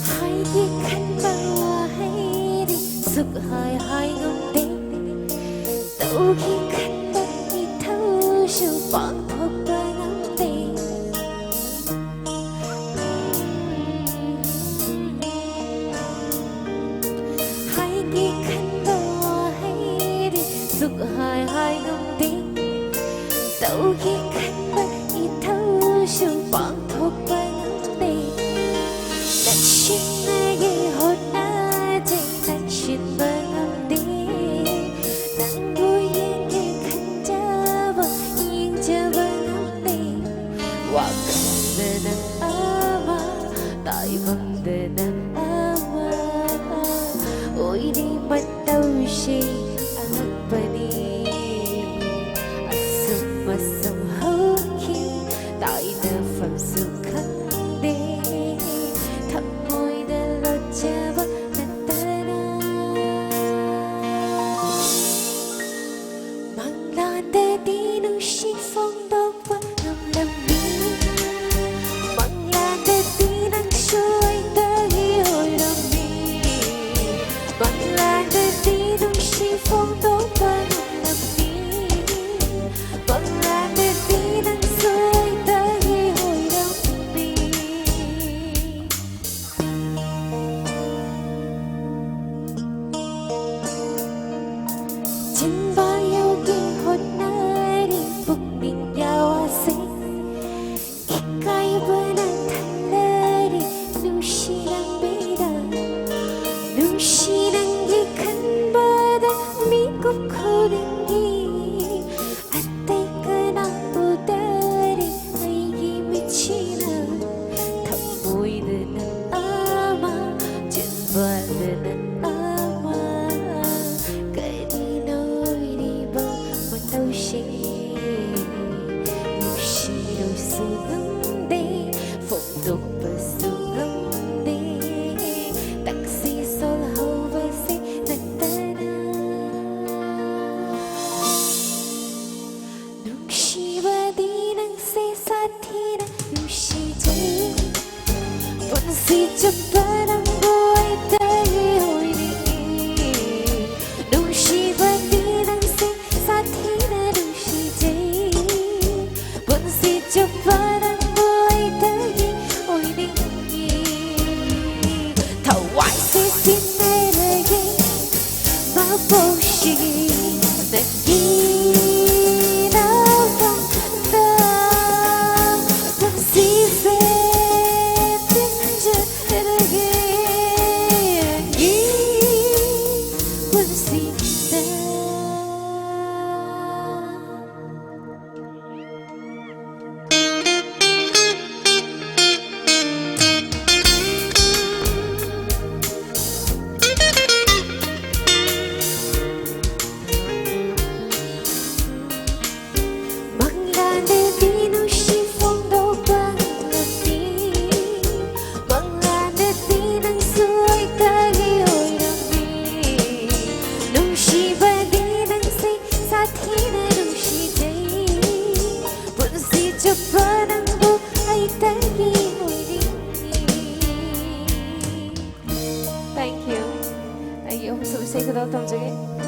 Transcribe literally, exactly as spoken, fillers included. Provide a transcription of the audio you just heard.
ꯍꯥꯏꯒꯦ ꯈꯟꯕ ꯋꯥꯍꯩꯗꯤ ꯁꯨꯛꯍꯥꯏ ꯍꯥꯏ ꯉꯝꯗꯦ꯫ ꯇꯧꯒꯦ ꯈꯟꯕ ꯏꯊꯧꯁꯨ ꯄꯥꯡꯊꯣꯛꯄ ꯉꯝꯗꯦ꯫ ꯍꯥꯏꯒꯦ ꯈꯟꯕ ꯋꯥꯍꯩꯗꯤ ꯁꯨꯛꯍꯥꯏ ꯍꯥꯏ ꯉꯝꯗꯦ꯫ ꯇꯧꯒꯦ ꯈꯟꯕ ꯏꯊꯧꯁꯨ ꯄꯥꯡꯊꯣꯛꯄ ꯉꯝꯗꯦ꯫ ꯅꯛꯁꯤꯟꯅꯒꯦ ꯍꯣꯠꯅꯖꯩ, ꯅꯛꯁꯤꯟꯕ ꯉꯝꯗꯦ꯫ ꯅꯪꯕꯨ ꯌꯦꯡꯒꯦ ꯈꯟꯖꯕ, ꯌꯦꯡꯖꯕ ꯉꯝꯗꯦ꯫ ꯋꯥꯈꯜꯗ ꯅꯪ ꯑꯃ, ꯇꯥꯏꯕꯪꯗ ꯅꯪ ꯑꯃ ꯑꯣꯏꯔꯤ ꯃꯇꯧꯁꯦ ꯑꯉꯛꯄꯅꯤ꯫ ꯑꯁꯨꯝ ꯑꯁꯨꯝ ꯍꯧꯈꯤ, ꯇꯥꯏꯅꯐꯝꯁꯨ ꯈꯪꯗꯦ꯫ ꯊꯃꯣꯏꯗ ꯂꯣꯠꯆꯕ ꯅꯠꯇꯅ꯫ ꯃꯪꯂꯥꯟꯗꯗꯤ ꯅꯨꯡꯁꯤ ꯐꯣꯡꯗꯣꯛꯄ ꯉꯝꯂꯝꯃꯤ꯫ ꯃꯪꯂꯥꯟꯗꯗꯤ ꯅꯪꯁꯨ ꯑꯩꯇꯒꯤ ꯑꯣꯏꯔꯝꯃꯤ꯫ ꯃꯪꯂꯥꯟꯗꯗꯤ ꯅꯨꯡꯁꯤ ꯐꯣꯡꯗꯣꯛꯄ ꯉꯝꯂꯝꯃꯤ꯫ ꯃꯪꯂꯥꯟꯗꯗꯤ ꯅꯪꯁꯨ ꯑꯩꯇꯒꯤ ꯑꯣꯏꯔꯝꯃꯤ꯫ ꯆꯤꯟꯕꯥꯜ ꯌꯧꯒꯦ ꯍꯣꯠꯅꯔꯤ ꯄꯨꯛꯅꯤꯡ ꯌꯥꯋꯥꯁꯦ꯫ ꯏꯀꯥꯏꯕꯅ ꯊꯜꯂꯔꯤ ꯅꯨꯡꯁꯤ ꯂꯝꯕꯤꯗ꯫ ꯅꯨꯡꯁꯤ ꯅꯪꯒꯤ ꯈꯟꯕꯗ ꯃꯤꯀꯨꯞ ꯈꯨꯗꯤꯡꯒꯤ ꯑꯇꯩ ꯀꯅꯥ ꯎꯗꯔꯤ ꯑꯩꯒꯤ ꯃꯤꯠꯁꯤꯅ꯫ ꯊꯃꯣꯏꯗ ꯅꯪ ꯑꯃ, ꯆꯤꯟꯕꯥꯜꯗ ꯅꯪ ꯑꯃ, ꯀꯔꯤꯅꯣ ꯑꯣꯏꯔꯤꯕ ꯃꯇꯧꯁꯦ? ꯅꯨꯡꯁꯤꯔꯣꯏꯁꯨ ꯉꯝꯗꯦ, ꯐꯣꯡꯗꯣꯛꯄꯁꯨ ꯉꯝꯗꯦ꯫ ꯇꯛꯁꯤ ꯁꯣꯜꯍꯧꯕꯁꯦ ꯅꯠꯇꯅ꯫ ꯊꯤꯅ ꯅꯨꯡꯁꯤꯖꯩ꯫ ꯄꯨꯟꯁꯤ ꯆꯨꯞꯄ ꯅꯪꯕꯨ ꯑꯩ ꯇꯒꯤ ꯑꯣꯏꯅꯤꯡꯏ꯫ ꯅꯨꯡꯁꯤꯕꯗꯤ ꯅꯪꯁꯦ ꯁꯥꯊꯤꯅ ꯅꯨꯡꯁꯤꯖꯩ꯫ ꯄꯨꯟꯁꯤ ꯆꯨꯞꯄ ꯅꯪꯕꯨ ꯑꯩ ꯇꯒꯤ ꯑꯣꯏꯅꯤꯡꯏ꯫ ꯊꯋꯥꯏꯁꯦ ꯁꯤꯟꯅꯔꯒꯦ ꯃꯄꯣꯛꯁꯤ ꯅꯪꯒꯤ ꯅꯥꯛꯇ꯫ ꯄꯨꯟꯁꯤꯁꯦ ꯇꯤꯟꯖꯔꯒꯦ ꯑꯩꯒꯤ ꯄꯨꯟꯁꯤꯗ꯫ ꯃꯪꯂꯥꯟꯗꯗꯤ ꯅꯨꯡꯁꯤ ꯐꯣꯡꯗꯣꯛꯄ ꯉꯝꯂꯝꯃꯤ꯫ ꯃꯪꯂꯥꯟꯗꯗꯤ ꯅꯪꯁꯨ ꯑꯩꯇꯒꯤ ꯑꯣꯏꯔꯝꯃꯤ꯫ ꯅꯨꯡꯁꯤꯕꯗꯤ ꯅꯪꯁꯦ ꯁꯥꯊꯤꯅ ꯅꯨꯡꯁꯤꯖꯩ꯫ ꯄꯨꯟꯁꯤ ꯆꯨꯞꯄ ꯅꯪꯕꯨ ꯑꯩꯇꯒꯤ ꯑꯣꯏꯅꯤꯡꯏ꯫ Thank you. ꯑꯩꯒꯤ ꯑꯍꯨꯝꯁꯨꯕ ꯏꯁꯩ ꯈꯨꯗꯣꯜ ꯇꯝꯖꯒꯦ꯫